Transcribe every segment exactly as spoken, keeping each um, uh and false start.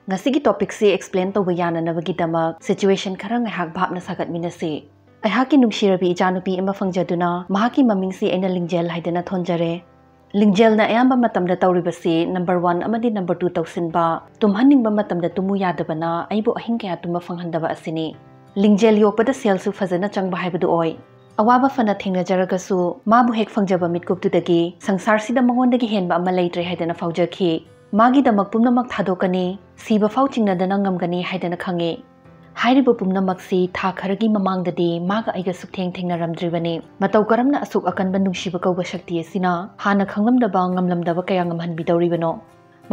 ꯉꯁꯤꯒꯤ ꯇꯣꯄꯤꯛꯁꯤ ꯑꯦꯛꯁꯄ꯭ꯂꯦꯟ ꯇꯧꯕ ꯌꯥꯅꯅꯕꯒꯤꯗꯃꯛ ꯁꯤꯆꯨꯋꯦꯁꯟ ꯈꯔ ꯉꯥꯏꯍꯥꯛ ꯚꯥꯞꯅ ꯁꯥꯒꯠꯃꯤꯟꯅꯁꯤ꯫ ꯑꯩꯍꯥꯛꯀꯤ ꯅꯨꯡꯁꯤꯔꯕꯤ ꯏꯆꯥꯅꯨꯄꯤ ꯑꯃ ꯐꯪꯖꯗꯨꯅ ꯃꯍꯥꯛꯀꯤ ꯃꯃꯤꯡꯁꯤ ꯑꯩꯅ ꯂꯤꯡꯖꯦꯜ ꯍꯥꯏꯗꯅ ꯊꯣꯟꯖꯔꯦ꯫ ꯂꯤꯡꯖꯦꯜꯅ ꯑꯌꯥꯝꯕ ꯃꯇꯝꯗ ꯇꯧꯔꯤꯕꯁꯤ ꯅꯝꯕꯔ ꯋꯥꯟ ꯑꯃꯗꯤ ꯅꯝꯕꯔ ꯇꯨ ꯇꯧꯁꯤꯟꯕ, ꯇꯨꯝꯍꯟꯅꯤꯡꯕ ꯃꯇꯝꯗ ꯇꯨꯝꯃꯨ ꯌꯥꯗꯕꯅ ꯑꯩꯕꯨ ꯑꯍꯤꯡ ꯀꯌꯥ ꯇꯨꯝꯕ ꯐꯪꯍꯟꯗꯕ ꯑꯁꯤꯅꯤ꯫ ꯂꯤꯡꯖꯦꯜ ꯌꯣꯛꯄꯗ ꯁꯦꯜꯁꯨ ꯐꯖꯅ ꯆꯪꯕ ꯍꯥꯏꯕꯗꯨ ꯑꯣꯏ꯫ ꯑꯋꯥꯕ ꯐꯅ ꯊꯦꯡꯅꯖꯔꯒꯁꯨ ꯃꯥꯕꯨ ꯍꯦꯛ ꯐꯪꯖꯕ ꯃꯤꯠꯀꯨꯞꯇꯨꯗꯒꯤ ꯁꯪꯁꯥꯔꯁꯤꯗ ꯃꯉꯣꯟꯗꯒꯤ ꯍꯦꯟꯕ ꯑꯃ ꯂꯩꯇ꯭ꯔꯦ ꯍꯥꯏꯗꯅ ꯐꯥꯎꯖꯈꯤ꯫ ꯃꯥꯒꯤꯗꯃꯛ ꯄꯨꯝꯅꯃꯛ ꯊꯥꯗꯣꯛꯀꯅꯤ, ꯁꯤꯕ ꯐꯥꯎ ꯆꯤꯡꯅꯗꯅ ꯉꯝꯒꯅꯤ ꯍꯥꯏꯗꯅ ꯈꯪꯉꯤ꯫ ꯍꯥꯏꯔꯤꯕ ꯄꯨꯝꯅꯃꯛꯁꯤ ꯊꯥ ꯈꯔꯒꯤ ꯃꯃꯥꯡꯗꯗꯤ ꯃꯥꯒ ꯑꯩꯒ ꯁꯨꯛꯊꯦꯡ ꯊꯦꯡꯅꯔꯝꯗ꯭ꯔꯤꯕꯅꯤ꯫ ꯃꯇꯧ ꯀꯔꯝꯅ ꯑꯁꯨꯛ ꯑꯀꯟꯕ ꯅꯨꯡꯁꯤꯕ ꯀꯧꯕ ꯁꯛꯇꯤ ꯑꯁꯤꯅ ꯍꯥꯟꯅ ꯈꯪꯂꯝꯗꯕ, ꯉꯝꯂꯝꯗꯕ ꯀꯌꯥ ꯉꯝꯍꯟꯕꯤꯗꯧꯔꯤꯕꯅꯣ?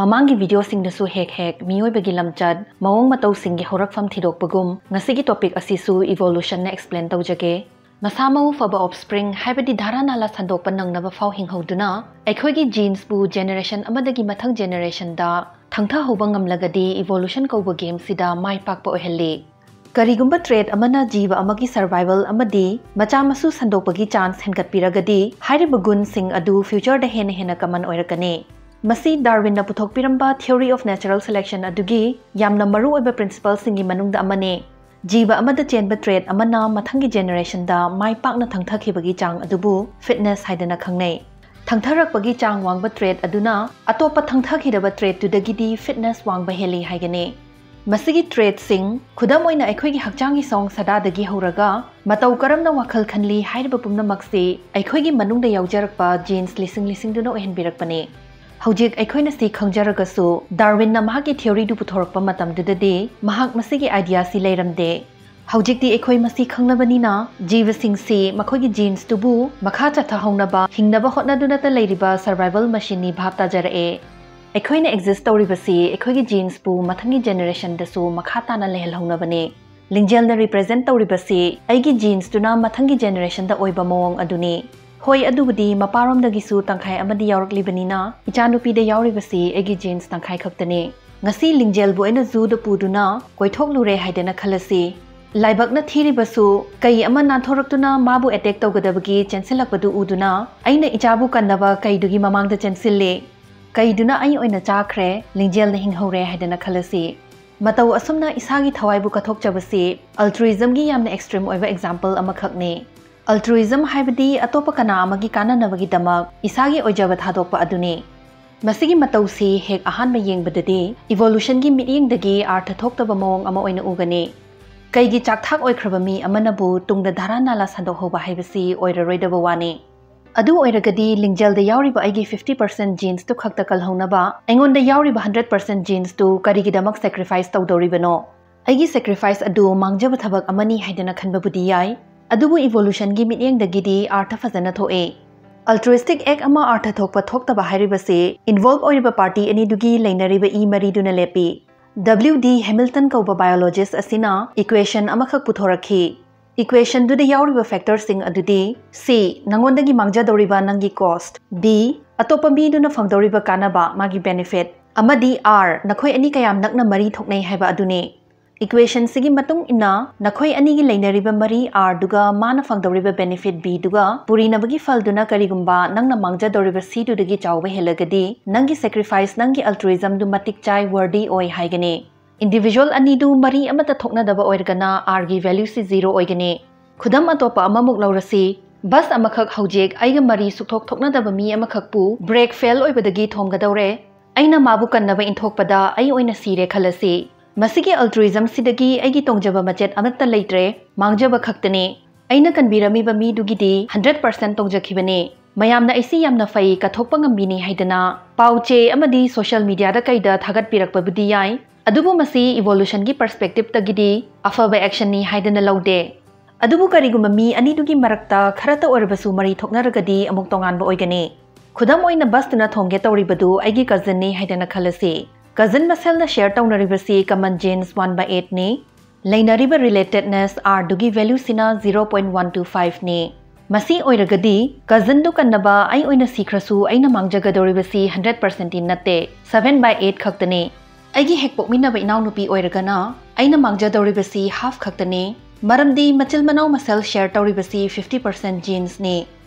ꯃꯃꯥꯡꯒꯤ ꯚꯤꯗꯤꯑꯣꯁꯤꯡꯗꯁꯨ ꯍꯦꯛ ꯍꯦꯛ ꯃꯤꯑꯣꯏꯕꯒꯤ ꯂꯝꯆꯠ, ꯃꯑꯣꯡ ꯃꯇꯧꯁꯤꯡꯒꯤ ꯍꯧꯔꯛꯐꯝ ꯊꯤꯗꯣꯛꯄꯒꯨꯝ, ꯉꯁꯤꯒꯤ ꯇꯣꯄꯤꯛ ꯑꯁꯤꯁꯨ ꯏꯚꯣꯂꯨꯁꯟꯅ ꯑꯦꯛꯁꯄ꯭ꯂꯦꯟ ꯇꯧꯖꯒꯦ꯫ ꯃꯁꯥ ꯃꯎ ꯐꯕ ꯑꯣꯐꯁꯄ꯭ꯔꯤꯡ, ꯍꯥꯏꯕꯗꯤ ꯙꯥꯔꯥ ꯅꯥꯂꯥ ꯁꯟꯗꯣꯛꯄ ꯅꯪꯅꯕ ꯐꯥꯎ ꯍꯤꯡꯍꯧꯗꯨꯅ, ꯑꯩꯈꯣꯏꯒꯤ ꯖꯤꯟꯁꯄꯨ ꯖꯦꯅꯦꯔꯦꯁꯟ ꯑꯃꯗꯒꯤ ꯃꯊꯪ ꯖꯦꯅꯦꯔꯦꯁꯟꯗ ꯊꯪꯊꯍꯧꯕ ꯉꯝꯂꯒꯗꯤ, ꯏꯚꯣꯂꯨꯁꯟ ꯀꯧꯕ ꯒꯦꯝꯁꯤꯗ ꯃꯥꯏ ꯄꯥꯛꯄ ꯑꯣꯏꯍꯜꯂꯤ꯫ ꯀꯔꯤꯒꯨꯝꯕ ꯇ꯭ꯔꯦꯠ ꯑꯃꯅ ꯖꯤꯕ ꯑꯃꯒꯤ ꯁꯔꯚꯥꯏꯚꯜ ꯑꯃꯗꯤ ꯃꯆꯥ ꯃꯁꯨ ꯁꯟꯗꯣꯛꯄꯒꯤ ꯆꯥꯟꯁ ꯍꯦꯟꯒꯠꯄꯤꯔꯒꯗꯤ, ꯍꯥꯏꯔꯤꯕ ꯒꯨꯟꯁꯤꯡ ꯑꯗꯨ ꯐ꯭ꯌꯨꯆꯔꯗ ꯍꯦꯟꯅ ꯍꯦꯟꯅ ꯀꯃꯟ ꯑꯣꯏꯔꯛꯀꯅꯤ꯫ ꯃꯁꯤ ꯗꯥꯔꯋꯤꯟꯅ ꯄꯨꯊꯣꯛꯄꯤꯔꯝꯕ theory of natural selection ꯑꯗꯨꯒꯤ ꯌꯥꯝꯅ ꯃꯔꯨꯑꯣꯏꯕ ꯄ꯭ꯔꯤꯟꯁꯤꯄꯜꯁꯤꯡꯒꯤ ꯃꯅꯨꯡꯗ ꯑꯃꯅꯤ꯫ ꯖꯤꯕ ꯑꯃꯗ ꯆꯦꯟꯕ ꯇ꯭ꯔꯦꯠ ꯑꯃꯅ ꯃꯊꯪꯒꯤ ꯖꯦꯅꯦꯔꯦꯁꯟꯗ ꯃꯥꯏ ꯄꯥꯛꯅ ꯊꯪꯊꯈꯤꯕꯒꯤ ꯆꯥꯡ ꯑꯗꯨꯕꯨ ꯐꯤꯠꯅꯦꯁ ꯍꯥꯏꯗꯅ ꯈꯪꯅꯩ꯫ ꯊꯪꯊꯔꯛꯄꯒꯤ ꯆꯥꯡ ꯋꯥꯡꯕ ꯇ꯭ꯔꯦꯠ ꯑꯗꯨꯅ ꯑꯇꯣꯞꯄ ꯊꯪꯊꯈꯤꯗꯕ ꯇ꯭ꯔꯦꯠꯇꯨꯗꯒꯤꯗꯤ ꯐꯤꯠꯅꯦꯁ ꯋꯥꯡꯕ ꯍꯦꯜꯂꯤ ꯍꯥꯏꯒꯅꯤ꯫ ꯃꯁꯤꯒꯤ ꯇ꯭ꯔꯦꯠꯁꯤꯡ, ꯈꯨꯗꯝ ꯑꯣꯏꯅ, ꯑꯩꯈꯣꯏꯒꯤ ꯍꯛꯆꯥꯡꯒꯤ ꯁꯣꯡ ꯁꯥꯗꯥꯗꯒꯤ ꯍꯧꯔꯒ ꯃꯇꯧ ꯀꯔꯝꯅ ꯋꯥꯈꯜ ꯈꯜꯂꯤ ꯍꯥꯏꯔꯤꯕ ꯄꯨꯝꯅꯃꯛꯁꯤ ꯑꯩꯈꯣꯏꯒꯤ ꯃꯅꯨꯡꯗ ꯌꯥꯎꯖꯔꯛꯄ ꯖꯤꯟꯁ ꯂꯤꯁꯤꯡ ꯂꯤꯁꯤꯡꯗꯨꯅ ꯑꯣꯏꯍꯟꯕꯤꯔꯛꯄꯅꯤ꯫ ꯍꯧꯖꯤꯛ ꯑꯩꯈꯣꯏꯅ ꯁꯤ ꯈꯪꯖꯔꯒꯁꯨ, ꯗꯥꯔꯋꯤꯟꯅ ꯃꯍꯥꯛꯀꯤ ꯊꯤꯑꯣꯔꯤꯗꯨ ꯄꯨꯊꯣꯔꯛꯄ ꯃꯇꯝꯗꯨꯗꯗꯤ ꯃꯍꯥꯛ ꯃꯁꯤꯒꯤ ꯑꯥꯏꯗꯤꯌꯥꯁꯤ ꯂꯩꯔꯝꯗꯦ꯫ ꯍꯧꯖꯤꯛꯇꯤ ꯑꯩꯈꯣꯏ ꯃꯁꯤ ꯈꯪꯂꯕꯅꯤꯅ, ꯖꯤꯕꯁꯤꯡꯁꯤ ꯃꯈꯣꯏꯒꯤ ꯖꯤꯟꯁꯇꯨꯕꯨ ꯃꯈꯥ ꯆꯠꯊꯍꯧꯅꯕ ꯍꯤꯡꯅꯕ ꯍꯣꯠꯅꯗꯨꯅꯇ ꯂꯩꯔꯤꯕ ꯁꯔꯚꯥꯏꯚꯜ ꯃꯦꯁꯤꯟꯅꯤ ꯚꯥꯞ ꯇꯥꯖꯔꯛꯑꯦ꯫ ꯑꯩꯈꯣꯏꯅ ꯑꯦꯛꯖꯤꯁ ꯇꯧꯔꯤꯕꯁꯤ ꯑꯩꯈꯣꯏꯒꯤ ꯖꯤꯟꯁꯄꯨ ꯃꯊꯪꯒꯤ ꯖꯦꯅꯦꯔꯦꯁꯟꯗꯁꯨ ꯃꯈꯥ ꯇꯥꯅ ꯂꯩꯍꯜꯍꯧꯅꯕꯅꯤ꯫ ꯂꯤꯡꯖꯦꯜꯅ ꯔꯤꯄ꯭ꯔꯖꯦꯟ ꯇꯧꯔꯤꯕꯁꯤ ꯑꯩꯒꯤ ꯖꯤꯟꯁꯇꯨꯅ ꯃꯊꯪꯒꯤ ꯖꯦꯅꯦꯔꯦꯁꯟꯗ ꯑꯣꯏꯕ ꯃꯑꯣꯡ ꯑꯗꯨꯅꯤ꯫ ꯍꯣꯏ, ꯑꯗꯨꯕꯨꯗꯤ ꯃꯄꯥꯔꯣꯝꯗꯒꯤꯁꯨ ꯇꯪꯈꯥꯏ ꯑꯃꯗꯤ ꯌꯥꯎꯔꯛꯂꯤꯕꯅꯤꯅ, ꯏꯆꯥꯅꯨꯄꯤꯗ ꯌꯥꯎꯔꯤꯕꯁꯤ ꯑꯩꯒꯤ ꯖꯤꯟꯁ ꯇꯪꯈꯥꯏ ꯈꯛꯇꯅꯤ꯫ ꯉꯁꯤ ꯂꯤꯡꯖꯦꯜꯕꯨ ꯑꯩꯅ ꯖꯨꯗ ꯄꯨꯗꯨꯅ ꯀꯣꯏꯊꯣꯛꯂꯨꯔꯦ ꯍꯥꯏꯗꯅ ꯈꯜꯂꯁꯤ꯫ ꯂꯥꯏꯕꯛꯅ ꯊꯤꯔꯤꯕꯁꯨ, ꯀꯩ ꯑꯃ ꯅꯥꯟꯊꯣꯔꯛꯇꯨꯅ ꯃꯥꯕꯨ ꯑꯦꯇꯦꯛ ꯇꯧꯒꯗꯕꯒꯤ ꯆꯦꯟꯁꯤꯜꯂꯛꯄꯗꯨ ꯎꯗꯨꯅ, ꯑꯩꯅ ꯏꯆꯥꯕꯨ ꯀꯟꯅꯕ ꯀꯩꯗꯨꯒꯤ ꯃꯃꯥꯡꯗ ꯆꯦꯟꯁꯤꯜꯂꯤ꯫ ꯀꯩꯗꯨꯅ ꯑꯩ ꯑꯣꯏꯅ ꯆꯥꯈ꯭ꯔꯦ, ꯂꯤꯡꯖꯦꯜꯗ ꯍꯤꯡꯍꯧꯔꯦ ꯍꯥꯏꯗꯅ ꯈꯜꯂꯁꯤ꯫ ꯃꯇꯧ ꯑꯁꯨꯝꯅ ꯏꯁꯥꯒꯤ ꯊꯋꯥꯏꯕꯨ ꯀꯠꯊꯣꯛꯆꯕꯁꯤ altruismꯒꯤ ꯌꯥꯝꯅ extreme ꯑꯣꯏꯕ example ꯑꯃꯈꯛꯅꯤ꯫ Altruism ꯍꯥꯏꯕꯗꯤ ꯑꯇꯣꯞꯄ ꯀꯅꯥ ꯑꯃꯒꯤ ꯀꯥꯟꯅꯅꯕꯒꯤꯗꯃꯛ ꯏꯁꯥꯒꯤ ꯑꯣꯏꯖꯕ ꯊꯥꯗꯣꯛꯄ ꯑꯗꯨꯅꯤ꯫ ꯃꯁꯤꯒꯤ ꯃꯇꯧꯁꯤ ꯍꯦꯛ ꯑꯍꯥꯟꯕ ꯌꯦꯡꯕꯗꯗꯤ evolutionꯒꯤ ꯃꯤꯠꯌꯦꯡꯗꯒꯤ ꯑꯥꯔꯊ ꯊꯣꯛꯇꯕ ꯃꯑꯣꯡ ꯑꯃ ꯑꯣꯏꯅ ꯎꯒꯅꯤ꯫ ꯀꯩꯒꯤ ꯆꯥꯛꯊꯥꯛ ꯑꯣꯏꯈ꯭ꯔꯕ ꯃꯤ ꯑꯃꯅꯕꯨ ꯇꯨꯡꯗ ꯙꯥꯔꯥ ꯅꯥꯂꯥ ꯁꯟꯗꯣꯛꯍꯧꯕ ꯍꯥꯏꯕꯁꯤ ꯑꯣꯏꯔꯔꯣꯏꯗꯕ ꯋꯥꯅꯤ꯫ ꯑꯗꯨ ꯑꯣꯏꯔꯒꯗꯤ ꯂꯤꯡꯖꯦꯜꯗ ꯌꯥꯎꯔꯤꯕ ꯑꯩꯒꯤ fifty percent genesꯇꯨ ꯈꯛꯇ ꯀꯜꯍꯧꯅꯕ ꯑꯩꯉꯣꯟꯗ ꯌꯥꯎꯔꯤꯕ hundred percent genesꯇꯨ ꯀꯔꯤꯒꯤꯗꯃꯛ sacrifice ꯇꯧꯗꯧꯔꯤꯕꯅꯣ? ꯑꯩꯒꯤ sacrifice ꯑꯗꯨ ꯃꯥꯡꯖꯕ ꯊꯕꯛ ꯑꯃꯅꯤ ꯍꯥꯏꯗꯅ ꯈꯟꯕꯕꯨꯗꯤ ꯌꯥꯏ, ꯑꯗꯨꯕꯨ evolutionꯒꯤ ꯃꯤꯠꯌꯦꯡꯗꯒꯤꯗꯤ ꯑꯥꯔꯊ ꯐꯖꯅ ꯊꯣꯛꯑꯦ꯫ Altruistic act ꯑꯃ ꯑꯥꯔꯊ ꯊꯣꯛꯄ ꯊꯣꯛꯇꯕ ꯍꯥꯏꯔꯤꯕꯁꯤ involve ꯑꯣꯏꯔꯤꯕ party ꯑꯅꯤꯗꯨꯒꯤ ꯂꯩꯅꯔꯤꯕ ꯏ ꯃꯔꯤꯗꯨꯅ ꯂꯦꯞꯄꯤ꯫ W D Hamilton ꯀꯧꯕ biologist ꯑꯁꯤꯅ equation ꯑꯃꯈꯛ ꯄꯨꯊꯣꯔꯛꯈꯤ꯫ Equationꯗꯨꯗ ꯌꯥꯎꯔꯤꯕ factorꯁꯤꯡ ꯑꯗꯨꯗꯤ: C, ꯅꯉꯣꯟꯗꯒꯤ ꯃꯥꯡꯖꯗꯧꯔꯤꯕ ꯅꯪꯒꯤ cost꯫ D, ꯑꯇꯣꯞꯄ ꯃꯤꯗꯨꯅ ꯐꯪꯗꯧꯔꯤꯕ ꯀꯥꯟꯅꯕ, ꯃꯥꯒꯤ benefit꯫ ꯑꯃꯗꯤ R, ꯅꯈꯣꯏ ꯑꯅꯤ ꯀꯌꯥꯝ ꯅꯛꯅ ꯃꯔꯤ ꯊꯣꯛꯅꯩ ꯍꯥꯏꯕ ꯑꯗꯨꯅꯤ꯫ Equationꯁꯤꯒꯤ ꯃꯇꯨꯡ ꯏꯟꯅ, ꯅꯈꯣꯏ ꯑꯅꯤꯒꯤ ꯂꯩꯅꯔꯤꯕ ꯃꯔꯤ Rꯗꯨꯒ ꯃꯥꯅ ꯐꯪꯗꯧꯔꯤꯕ benefit Bꯗꯨꯒ ꯄꯨꯔꯤꯅꯕꯒꯤ ꯐꯜꯗꯨꯅ ꯀꯔꯤꯒꯨꯝꯕ ꯅꯪꯅ ꯃꯥꯡꯖꯗꯧꯔꯤꯕ Cꯗꯨꯗꯒꯤ ꯆꯥꯎꯕ ꯍꯦꯜꯂꯒꯗꯤ, ꯅꯪꯒꯤ sacrifice, ꯅꯪꯒꯤ altruismꯗꯨ ꯃꯇꯤꯛ ꯆꯥꯏ, worthy ꯑꯣꯏ ꯍꯥꯏꯒꯅꯤ꯫ Individual ꯑꯅꯤꯗꯨ ꯃꯔꯤ ꯑꯃꯠꯇ ꯊꯣꯛꯅꯗꯕ ꯑꯣꯏꯔꯒꯅ Rꯒꯤ valueꯁꯤ zero ꯑꯣꯏꯒꯅꯤ꯫ ꯈꯨꯗꯝ ꯑꯇꯣꯞꯄ ꯑꯃꯃꯨꯛ ꯂꯧꯔꯁꯤ꯫ Bus ꯑꯃꯈꯛ ꯍꯧꯖꯤꯛ ꯑꯩꯒ ꯃꯔꯤ ꯁꯨꯛꯊꯣꯛ ꯊꯣꯛꯅꯗꯕ ꯃꯤ ꯑꯃꯈꯛꯄꯨ brake fail ꯑꯣꯏꯕꯗꯒꯤ ꯊꯣꯝꯒꯗꯧꯔꯦ꯫ ꯑꯩꯅ ꯃꯥꯕꯨ ꯀꯟꯅꯕ ꯏꯟꯊꯣꯛꯄꯗ ꯑꯩ ꯑꯣꯏꯅ ꯁꯤꯔꯦ ꯈꯜꯂꯁꯤ꯫ ꯃꯁꯤꯒꯤ altruismꯁꯤꯗꯒꯤ ꯑꯩꯒꯤ ꯇꯣꯡꯖꯕ ꯃꯆꯦꯠ ꯑꯃꯠꯇ ꯂꯩꯇ꯭ꯔꯦ, ꯃꯥꯡꯖꯕ ꯈꯛꯇꯅꯤ꯫ ꯑꯩꯅ ꯀꯟꯕꯤꯔꯝꯃꯤꯕ ꯃꯤꯗꯨꯒꯤꯗꯤ hundred percent ꯇꯣꯡꯖꯈꯤꯕꯅꯤ꯫ ꯃꯌꯥꯝꯅ ꯑꯩꯁꯤ ꯌꯥꯝꯅ ꯐꯩ, ꯀꯠꯊꯣꯛꯄ ꯉꯝꯕꯤꯅꯤ ꯍꯥꯏꯗꯅ ꯄꯥꯎ ꯆꯦ ꯑꯃꯗꯤ social mediaꯗ ꯀꯩꯗ ꯊꯥꯒꯠꯄꯤꯔꯛꯄꯕꯨꯗꯤ ꯌꯥꯏ, ꯑꯗꯨꯕꯨ ꯃꯁꯤ evolutionꯒꯤ perspectiveꯇꯒꯤꯗꯤ ꯑꯐꯕ actionꯅꯤ ꯍꯥꯏꯗꯅ ꯂꯧꯗꯦ꯫ ꯑꯗꯨꯕꯨ ꯀꯔꯤꯒꯨꯝꯕ ꯃꯤ ꯑꯅꯤꯗꯨꯒꯤ ꯃꯔꯛꯇ ꯈꯔꯇ ꯑꯣꯏꯔꯕꯁꯨ ꯃꯔꯤ ꯊꯣꯛꯅꯔꯒꯗꯤ ꯑꯃꯨꯛ ꯇꯣꯉꯥꯟꯕ ꯑꯣꯏꯒꯅꯤ꯫ ꯈꯨꯗꯝ ꯑꯣꯏꯅ, busꯇꯨꯅ ꯊꯣꯝꯒꯦ ꯇꯧꯔꯤꯕꯗꯨ ꯑꯩꯒꯤ cousinꯅꯤ ꯍꯥꯏꯗꯅ ꯈꯜꯂꯁꯤ꯫ Cousin ꯃꯁꯦꯜꯅ share ꯇꯧꯅꯔꯤꯕꯁꯤ common genes one by eightꯅꯤ꯫ ꯂꯩꯅꯔꯤꯕ relatedness Rꯗꯨꯒꯤ valueꯁꯤꯅ zero point one two fiveꯅꯤ꯫ ꯃꯁꯤ ꯑꯣꯏꯔꯒꯗꯤ, cousinꯗꯨ ꯀꯟꯅꯕ ꯑꯩ ꯑꯣꯏꯅ ꯁꯤꯈ꯭ꯔꯁꯨ ꯑꯩꯅ ꯃꯥꯡꯖꯒꯗꯧꯔꯤꯕꯁꯤ hundred percentꯇꯤ ꯅꯠꯇꯦ, seven by eight ꯈꯛꯇꯅꯤ꯫ ꯑꯩꯒꯤ ꯍꯦꯛ ꯄꯣꯛꯃꯤꯟꯅꯕ ꯏꯅꯥꯎꯅꯨꯄꯤ ꯑꯣꯏꯔꯒꯅ, ꯑꯩꯅ ꯃꯥꯡꯖꯗꯧꯔꯤꯕꯁꯤ half ꯈꯛꯇꯅꯤ, ꯃꯔꯝꯗꯤ ꯃꯆꯤꯜ ꯃꯅꯥꯎ ꯃꯁꯦꯜ share ꯇꯧꯔꯤꯕꯁꯤ fifty percent genesꯅꯤ꯫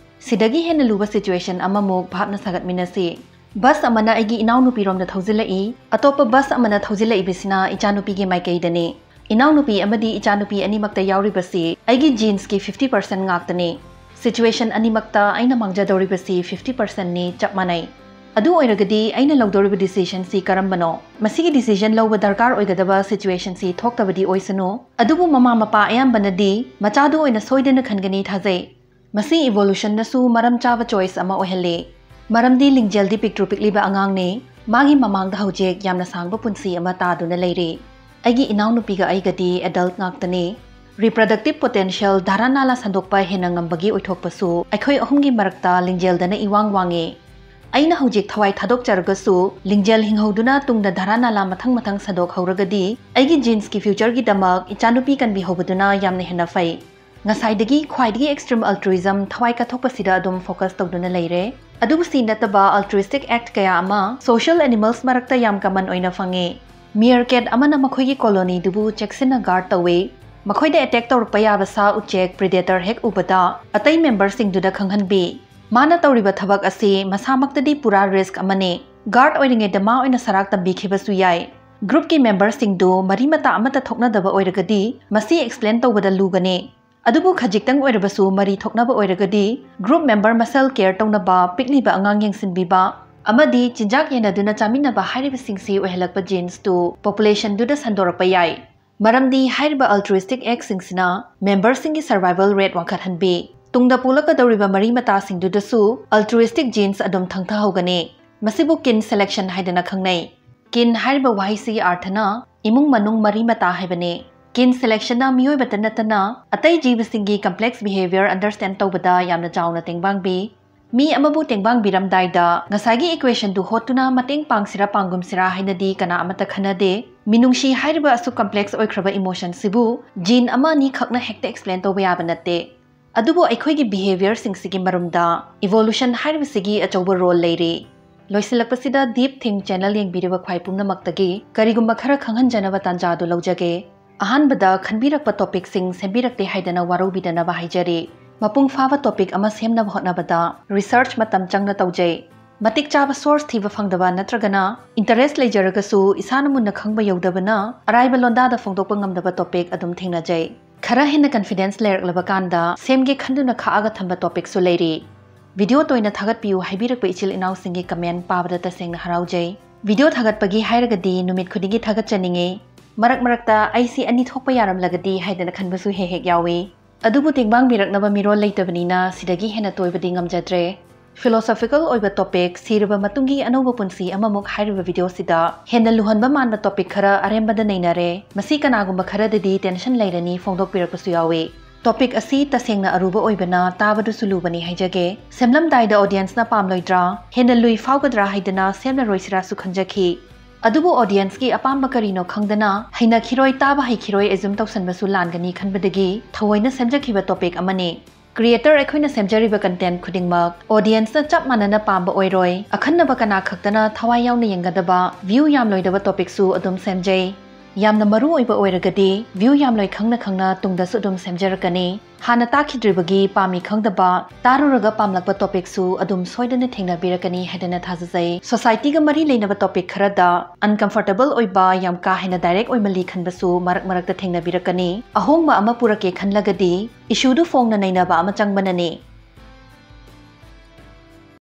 ꯁꯤꯗꯒꯤ ꯍꯦꯟꯅ ꯂꯨꯕ situation ꯑꯃꯃꯨꯛ ꯚꯥꯞꯅ ꯁꯥꯒꯠꯃꯤꯟꯅꯁꯤ꯫ ꯕꯁ ꯑꯃꯅ ꯑꯩꯒꯤ ꯏꯅꯥꯎꯅꯨꯄꯤꯔꯣꯝꯗ ꯊꯧꯖꯤꯜꯂꯛꯏ, ꯑꯇꯣꯞꯄ ꯕꯁ ꯑꯃꯅ ꯊꯧꯖꯤꯜꯂꯛꯏꯕꯁꯤꯅ ꯏꯆꯥꯅꯨꯄꯤꯒꯤ ꯃꯥꯏꯀꯩꯗꯅꯤ꯫ ꯏꯅꯥꯎꯅꯨꯄꯤ ꯑꯃꯗꯤ ꯏꯆꯥꯅꯨꯄꯤ ꯑꯅꯤꯃꯛꯇ ꯌꯥꯎꯔꯤꯕꯁꯤ ꯑꯩꯒꯤ genes ꯀꯤ fifty percent ꯉꯥꯛꯇꯅꯤ꯫ Situation ꯑꯅꯤꯃꯛꯇ ꯑꯩꯅ ꯃꯥꯡꯖꯗꯧꯔꯤꯕꯁꯤ fifty percent ꯅꯤ, ꯆꯞ ꯃꯥꯟꯅꯩ꯫ ꯑꯗꯨ ꯑꯣꯏꯔꯒꯗꯤ ꯑꯩꯅ ꯂꯧꯗꯧꯔꯤꯕ decision ꯁꯤ ꯀꯔꯝꯕꯅꯣ? ꯃꯁꯤꯒꯤ decision ꯂꯧꯕ ꯗꯔꯀꯥꯔ ꯑꯣꯏꯒꯗꯕ situation ꯁꯤ ꯊꯣꯛꯇꯕꯗꯤ ꯑꯣꯏꯁꯅꯨ, ꯑꯗꯨꯕꯨ ꯃꯃꯥ ꯃꯄꯥ ꯑꯌꯥꯝꯕꯅꯗꯤ ꯃꯆꯥꯗꯨ ꯑꯣꯏꯅ ꯁꯣꯏꯗꯅ ꯈꯟꯒꯅꯤ ꯊꯥꯖꯩ꯫ ꯃꯁꯤ evolution ꯅꯁꯨ ꯃꯔꯝ ꯆꯥꯕ choice ꯑꯃ ꯑꯣꯏꯍꯜꯂꯤ, ꯃꯔꯝꯗꯤ ꯂꯤꯡꯖꯦꯜꯗꯤ ꯄꯤꯛꯇ꯭ꯔꯨ ꯄꯤꯛꯂꯤꯕ ꯑꯉꯥꯡꯅꯤ꯫ ꯃꯥꯒꯤ ꯃꯃꯥꯡꯗ ꯍꯧꯖꯤꯛ ꯌꯥꯝꯅ ꯁꯥꯡꯕ ꯄꯨꯟꯁꯤ ꯑꯃ ꯇꯥꯗꯨꯅ ꯂꯩꯔꯤ꯫ ꯑꯩꯒꯤ ꯏꯅꯥꯎꯅꯨꯄꯤꯒ ꯑꯩꯒꯗꯤ adult ꯉꯥꯛꯇꯅꯤ꯫ Reproductive potential, ꯙꯥꯔꯥ ꯅꯥꯂꯥ ꯁꯟꯗꯣꯛꯄ ꯍꯦꯟꯅ ꯉꯝꯕꯒꯤ ꯑꯣꯏꯊꯣꯛꯄꯁꯨ ꯑꯩꯈꯣꯏ ꯑꯍꯨꯝꯒꯤ ꯃꯔꯛꯇ ꯂꯤꯡꯖꯦꯜꯗꯅ ꯏꯋꯥꯡ ꯋꯥꯡꯉꯤ꯫ ꯑꯩꯅ ꯍꯧꯖꯤꯛ ꯊꯋꯥꯏ ꯊꯥꯗꯣꯛꯆꯔꯒꯁꯨ, ꯂꯤꯡꯖꯦꯜ ꯍꯤꯡꯍꯧꯗꯨꯅ ꯇꯨꯡꯗ ꯙꯥꯔꯥ ꯅꯥꯂꯥ ꯃꯊꯪ ꯃꯊꯪ ꯁꯟꯗꯣꯛꯍꯧꯔꯒꯗꯤ, ꯑꯩꯒꯤ genes ꯀꯤ future ꯒꯤꯗꯃꯛ ꯏꯆꯥꯅꯨꯄꯤ ꯀꯟꯕꯤꯍꯧꯕꯗꯨꯅ ꯌꯥꯝꯅ ꯍꯦꯟꯅ ꯐꯩ꯫ ꯉꯁꯥꯏꯗꯒꯤ ꯈ꯭ꯋꯥꯏꯗꯒꯤ extreme altruism, ꯊꯋꯥꯏ ꯀꯠꯊꯣꯛꯄꯁꯤꯗ ꯑꯗꯨꯝ focus ꯇꯧꯗꯨꯅ ꯂꯩꯔꯦ꯫ ꯑꯗꯨꯕꯨ ꯁꯤ ꯅꯠꯇꯕ altruistic act ꯀꯌꯥ ꯑꯃ social animals ꯃꯔꯛꯇ ꯌꯥꯝ common ꯑꯣꯏꯅ ꯐꯪꯉꯤ꯫ Meerkat ꯑꯃꯅ ꯃꯈꯣꯏꯒꯤ colony ꯗꯨꯕꯨ ꯆꯦꯛꯁꯤꯟꯅ guard ꯇꯧꯏ꯫ ꯃꯈꯣꯏꯗ attack ꯇꯧꯔꯛꯄ ꯌꯥꯕ ꯁꯥ ꯎꯆꯦꯛ, predator ꯍꯦꯛ ꯎꯕꯗ ꯑꯇꯩ member ꯁꯤꯡꯗꯨꯗ ꯈꯪꯍꯟꯕꯤ꯫ ꯃꯥꯅ ꯇꯧꯔꯤꯕ ꯊꯕꯛ ꯑꯁꯤ ꯃꯁꯥꯃꯛꯇꯗꯤ ꯄꯨꯔꯥ risk ꯑꯃꯅꯤ꯫ Guard ꯑꯣꯏꯔꯤꯉꯩꯗ ꯃꯥ ꯑꯣꯏꯅ ꯁꯔꯥꯛ ꯇꯝꯕꯤꯈꯤꯕꯁꯨ ꯌꯥꯏ꯫ Group ꯀꯤ member ꯁꯤꯡꯗꯨ ꯃꯔꯤ ꯃꯇꯥ ꯑꯃꯠꯇ ꯊꯣꯛꯅꯗꯕ ꯑꯣꯏꯔꯒꯗꯤ, ꯃꯁꯤ explain ꯇꯧꯕꯗ ꯂꯨꯒꯅꯤ꯫ ꯑꯗꯨꯕꯨ ꯈꯖꯤꯛꯇꯪ ꯑꯣꯏꯔꯕꯁꯨ ꯃꯔꯤ ꯊꯣꯛꯅꯕ ꯑꯣꯏꯔꯒꯗꯤ, group member ꯃꯁꯦꯜ care ꯇꯧꯅꯕ, ꯄꯤꯛꯂꯤꯕ ꯑꯉꯥꯡ ꯌꯦꯡꯁꯤꯟꯕꯤꯕ, ꯑꯃꯗꯤ ꯆꯤꯟꯖꯥꯛ ꯌꯦꯟꯅꯗꯨꯅ ꯆꯥꯃꯤꯟꯅꯕ ꯍꯥꯏꯔꯤꯕꯁꯤꯡꯁꯤ ꯑꯣꯏꯍꯜꯂꯛꯄ genes ꯇꯨ population ꯗꯨꯗ ꯁꯟꯗꯣꯔꯛꯄ ꯌꯥꯏ꯫ ꯃꯔꯝꯗꯤ ꯍꯥꯏꯔꯤꯕ altruistic act ꯁꯤꯡꯁꯤꯅ member ꯁꯤꯡꯒꯤ survival rate ꯋꯥꯡꯈꯠꯍꯟꯕꯤ꯫ ꯇꯨꯡꯗ ꯄꯣꯛꯂꯛꯀꯗꯧꯔꯤꯕ ꯃꯔꯤ ꯃꯇꯥꯁꯤꯡꯗꯨꯗꯁꯨ altruistic genes ꯑꯗꯨꯝ ꯊꯪꯊꯍꯧꯒꯅꯤ꯫ ꯃꯁꯤꯕꯨ kin selection ꯍꯥꯏꯗꯅ ꯈꯪꯅꯩ꯫ Kin ꯍꯥꯏꯔꯤꯕ ꯋꯥꯍꯩꯁꯤꯒꯤ ꯑꯥꯔꯊꯅ ꯏꯃꯨꯡ ꯃꯅꯨꯡ ꯃꯔꯤ ꯃꯇꯥ ꯍꯥꯏꯕꯅꯤ꯫ Kin selection ꯅ ꯃꯤꯑꯣꯏꯕꯇ ꯅꯠꯇꯅ ꯑꯇꯩ ꯖꯤꯕꯁꯤꯡꯒꯤ complex behavior understand ꯇꯧꯕꯗ ꯌꯥꯝꯅ ꯆꯥꯎꯅ ꯇꯦꯡꯕꯥꯡꯕꯤ꯫ ꯃꯤ ꯑꯃꯕꯨ ꯇꯦꯡꯕꯥꯡꯕꯤꯔꯝꯗꯥꯏꯗ ꯉꯁꯥꯏꯒꯤ equation ꯗꯨ ꯍꯣꯠꯇꯨꯅ ꯃꯇꯦꯡ ꯄꯥꯡꯁꯤꯔꯥ ꯄꯥꯡꯒꯨꯝꯁꯤꯔꯥ ꯍꯥꯏꯅꯗꯤ ꯀꯅꯥ ꯑꯃꯠꯇ ꯈꯟꯅꯗꯦ꯫ ꯃꯤꯅꯨꯡꯁꯤ ꯍꯥꯏꯔꯤꯕ ꯑꯁꯨꯛ complex ꯑꯣꯏꯈ꯭ꯔꯕ emotion ꯁꯤꯕꯨ gene ꯑꯃ ꯑꯅꯤ ꯈꯛꯅ ꯍꯦꯛꯇ explain ꯇꯧꯕ ꯌꯥꯕ ꯅꯠꯇꯦ꯫ ꯑꯗꯨꯕꯨ ꯑꯩꯈꯣꯏꯒꯤ behavior ꯁꯤꯡꯁꯤꯒꯤ ꯃꯔꯨꯝꯗ evolution ꯍꯥꯏꯔꯤꯕꯁꯤꯒꯤ ꯑꯆꯧꯕ role ꯂꯩꯔꯤ꯫ ꯂꯣꯏꯁꯤꯜꯂꯛꯄꯁꯤꯗ Deep Think channel ꯌꯦꯡꯕꯤꯔꯤꯕ ꯈ꯭ꯋꯥꯏ ꯄꯨꯝꯅꯃꯛꯇꯒꯤ ꯀꯔꯤꯒꯨꯝꯕ ꯈꯔ ꯈꯪꯍꯟꯖꯅꯕ ꯇꯥꯟꯖꯥꯗꯨ ꯂꯧꯖꯒꯦ꯫ ꯑꯍꯥꯟꯕꯗ, ꯈꯟꯕꯤꯔꯛꯄ topic ꯁꯤꯡ ꯁꯦꯝꯕꯤꯔꯛꯇꯦ ꯍꯥꯏꯗꯅ ꯋꯥꯔꯧꯕꯤꯗꯅꯕ ꯍꯥꯏꯖꯔꯤ꯫ ꯃꯄꯨꯡ ꯐꯥꯕ topic ꯑꯃ ꯁꯦꯝꯅꯕ ꯍꯣꯠꯅꯕꯗ research ꯃꯇꯝ ꯆꯪꯅ ꯇꯧꯖꯩ꯫ ꯃꯇꯤꯛ ꯆꯥꯕ ꯁꯣꯔꯁ ꯊꯤꯕ ꯐꯪꯗꯕ ꯅꯠꯇ꯭ꯔꯒꯅ ꯏꯟꯇꯔꯦꯁ ꯂꯩꯖꯔꯒꯁꯨ ꯏꯁꯥꯅ ꯃꯨꯟꯅ ꯈꯪꯕ ꯌꯧꯗꯕꯅ ꯑꯔꯥꯏꯕ ꯂꯣꯟꯗꯥꯗ ꯐꯣꯡꯗꯣꯛꯄ ꯉꯝꯗꯕ ꯇꯣꯄꯤꯛ ꯑꯗꯨꯝ ꯊꯦꯡꯅꯖꯩ꯫ ꯈꯔ ꯍꯦꯟꯅ ꯀꯟꯐꯤꯗꯦꯟꯁ ꯂꯩꯔꯛꯂꯕ ꯀꯥꯟꯗ ꯁꯦꯝꯒꯦ ꯈꯟꯗꯨꯅ ꯈꯥꯛꯑꯒ ꯊꯝꯕ ꯇꯣꯄꯤꯛꯁꯨ ꯂꯩꯔꯤ꯫ ꯚꯤꯗꯤꯑꯣ ꯇꯣꯏꯅ ꯊꯥꯒꯠꯄꯤꯌꯨ ꯍꯥꯏꯕꯤꯔꯛꯄ ꯏꯆꯤꯜ ꯏꯅꯥꯎꯁꯤꯡꯒꯤ ꯀꯃꯦꯟ ꯄꯥꯕꯗ ꯇꯁꯦꯡꯅ ꯍꯔꯥꯎꯖꯩ꯫ ꯚꯤꯗꯤꯑꯣ ꯊꯥꯒꯠꯄꯒꯤ ꯍꯥꯏꯔꯒꯗꯤ ꯅꯨꯃꯤꯠ ꯈꯨꯗꯤꯡꯒꯤ ꯊꯥꯒꯠꯆꯅꯤꯡꯉꯤ꯫ ꯃꯔꯛ ꯃꯔꯛꯇ ꯑꯩꯁꯤ ꯑꯅꯤ ꯊꯣꯛꯄ ꯌꯥꯔꯝꯂꯒꯗꯤ ꯍꯥꯏꯗꯅ ꯈꯟꯕꯁꯨ ꯍꯦꯛ ꯍꯦꯛ ꯌꯥꯎꯏ꯫ ꯑꯗꯨꯕꯨ ꯇꯦꯡꯕꯥꯡꯕꯤꯔꯛꯅꯕ ꯃꯤꯔꯣꯜ ꯂꯩꯇꯕꯅꯤꯅ ꯁꯤꯗꯒꯤ ꯍꯦꯟꯅ ꯇꯣꯏꯕꯗꯤ ꯉꯝꯖꯗ꯭ꯔꯦ꯫ ꯐꯤꯂꯣꯁꯣꯐꯤꯀꯦꯜ ꯑꯣꯏꯕ ꯇꯣꯄꯤꯛ ꯁꯤꯔꯕ ꯃꯇꯨꯡꯒꯤ ꯑꯅꯧꯕ ꯄꯨꯟꯁꯤ ꯑꯃꯃꯨꯛ ꯍꯥꯏꯔꯤꯕ ꯚꯤꯗꯤꯑꯣꯁꯤꯗ ꯍꯦꯟꯅ ꯂꯨꯍꯟꯕ ꯃꯥꯟꯕ ꯇꯣꯄꯤꯛ ꯈꯔ ꯑꯔꯦꯝꯕꯗ ꯅꯩꯅꯔꯦ꯫ ꯃꯁꯤ ꯀꯅꯥꯒꯨꯝꯕ ꯈꯔꯗꯗꯤ ꯇꯦꯟꯁꯟ ꯂꯩꯔꯅꯤ ꯐꯣꯡꯗꯣꯛꯄꯤꯔꯛꯄꯁꯨ ꯌꯥꯎꯏ꯫ ꯇꯣꯄꯤꯛ ꯑꯁꯤ ꯇꯁꯦꯡꯅ ꯑꯔꯨꯕ ꯑꯣꯏꯕꯅ ꯇꯥꯕꯗꯨꯁꯨ ꯂꯨꯕꯅꯤ ꯍꯥꯏꯖꯒꯦ꯫ ꯁꯦꯝꯂꯝꯗꯥꯏꯗ ꯑꯣꯗꯤꯌꯟꯁꯅ ꯄꯥꯝꯂꯣꯏꯗ꯭ꯔꯥ, ꯍꯦꯟꯅ ꯂꯨꯏ ꯐꯥꯎꯒꯗ꯭ꯔꯥ ꯍꯥꯏꯗꯅ ꯁꯦꯝꯂꯔꯣꯏꯁꯤꯔꯥꯁꯨ ꯈꯟꯖꯈꯤ꯫ ꯑꯗꯨꯕꯨ ꯑꯣꯗꯤꯌꯟꯁꯀꯤ ꯑꯄꯥꯝꯕ ꯀꯔꯤꯅꯣ ꯈꯪꯗꯅ ꯍꯩꯅꯈꯤꯔꯣꯏ, ꯇꯥꯕ ꯍꯩꯈꯤꯔꯣꯏ ꯑꯦꯖꯨꯝ ꯇꯧꯁꯟꯕꯁꯨ ꯂꯥꯟꯒꯅꯤ ꯈꯟꯕꯗꯒꯤ ꯊꯑꯣꯏꯅ ꯁꯦꯝꯖꯈꯤꯕ ꯇꯣꯄꯤꯛ ꯑꯃꯅꯤ꯫ ꯀ꯭ꯔꯤꯌꯦꯇꯔ ꯑꯩꯈꯣꯏꯅ ꯁꯦꯝꯖꯔꯤꯕ ꯀꯟꯇꯦꯟ ꯈꯨꯗꯤꯡꯃꯛ ꯑꯣꯗꯤꯌꯟꯁꯅ ꯆꯞ ꯃꯥꯟꯅꯅ ꯄꯥꯝꯕ ꯑꯣꯏꯔꯣꯏ꯫ ꯑꯈꯟꯅꯕ ꯀꯅꯥ ꯈꯛꯇꯅ ꯊꯋꯥꯏ ꯌꯥꯎꯅ ꯌꯦꯡꯒꯗꯕ, ꯚ꯭ꯌꯨ ꯌꯥꯝꯂꯣꯏꯗꯕ ꯇꯣꯄꯤꯛꯁꯨ ꯑꯗꯨꯝ ꯁꯦꯝꯖꯩ꯫ ꯌꯥꯝꯅ ꯃꯔꯨ ꯑꯣꯏꯕ ꯑꯣꯏꯔꯒꯗꯤ ꯚ꯭ꯌꯨ ꯌꯥꯝꯂꯣꯏ ꯈꯪꯅ ꯈꯪꯅ ꯇꯨꯡꯗꯁꯨ ꯑꯗꯨꯝ ꯁꯦꯝꯖꯔꯛꯀꯅꯤ꯫ ꯍꯥꯟꯅ ꯇꯥꯈꯤꯗ꯭ꯔꯤꯕꯒꯤ ꯄꯥꯝꯃꯤ ꯈꯪꯗꯕ, ꯇꯥꯔꯨꯔꯒ ꯄꯥꯝꯂꯛꯄ ꯇꯣꯄꯤꯛꯁꯨ ꯑꯗꯨꯝ ꯁꯣꯏꯗꯅ ꯊꯦꯡꯅꯕꯤꯔꯛꯀꯅꯤ ꯍꯥꯏꯗꯅ ꯊꯥꯖꯖꯩ꯫ ꯁꯣꯁꯥꯏꯇꯤꯒ ꯃꯔꯤ ꯂꯩꯅꯕ ꯇꯣꯄꯤꯛ ꯈꯔꯗ ꯑꯟꯀꯝꯐꯔꯇꯦꯕꯜ ꯑꯣꯏꯕ, ꯌꯥꯝ ꯀꯥ ꯍꯦꯟꯅ ꯗꯥꯏꯔꯦꯛ ꯑꯣꯏꯃꯜꯂꯤ ꯈꯟꯕꯁꯨ ꯃꯔꯛ ꯃꯔꯛꯇ ꯊꯦꯡꯅꯕꯤꯔꯛꯀꯅꯤ꯫ ꯑꯍꯣꯡꯕ ꯑꯃ ꯄꯨꯔꯛꯀꯦ ꯈꯟꯂꯒꯗꯤ ꯏꯁꯨꯗꯨ ꯐꯣꯡꯅ ꯅꯩꯅꯕ ꯑꯃ ꯆꯪꯕꯅꯅꯤ꯫